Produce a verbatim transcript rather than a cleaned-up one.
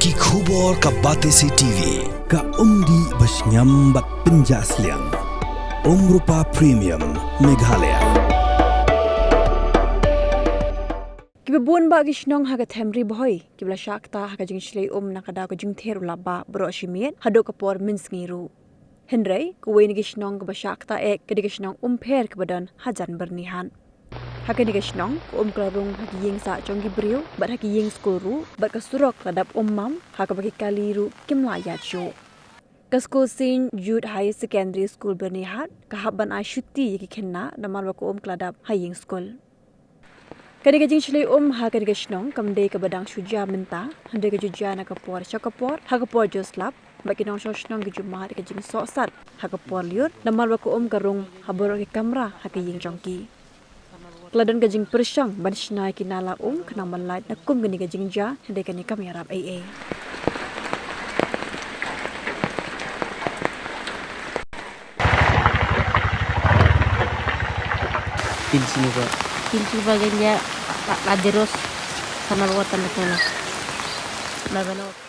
Ki khubor ka Batesi T V, ka umdih ba shngiam bad pynjah sliang. Umrupa Premium, Meghalaya. Kiba bun ba ki shnong ha ka them Ri Bhoi kiba la shah ktah ha ka jingshlei um na ka daw ka jingther u laba baroh shi miet haduh ka por mynsngi ruh. Hynrei kawei na ki shnong kaba shah ktah eh ka dei ka shnong Umpher kaba don hajan Byrnihat. Ha kane ka shnong ka um ka la rung ha ki ïing sah jong ki briew bad ha ki ïing skul ruh, bad ka surok la dap um mam ha kaba ki kali ruh kim lah ïaid shuh. Ka skul Saint Jude Higher Secondary School Byrnihat ka hap ban ai shuti ïa ki khynnah namar ba ka um ka la dap ha ïing skul. Kane ka jingshlei um ha kane ka shnong kam dei kaba dang shu jia mynta, hynrei ka ju jia na ka por sha ka por ha ka por jong slap, bad ki nongshong shnong ki ju mad ïa ka jingsohsat ha ka por lyiur namar ba ka um ka rung ha baroh ki kamra ha ka ïing jong ki. Ka la don ka jingpyrshang ban shna ïa ki nala um khnang ban lait na kum kane ka jingjia, hynrei kane kam ïarap ei ei. Pil sini ba. Pil sini ba ganja la, la deros. Sana ruatan na sana. Na sana.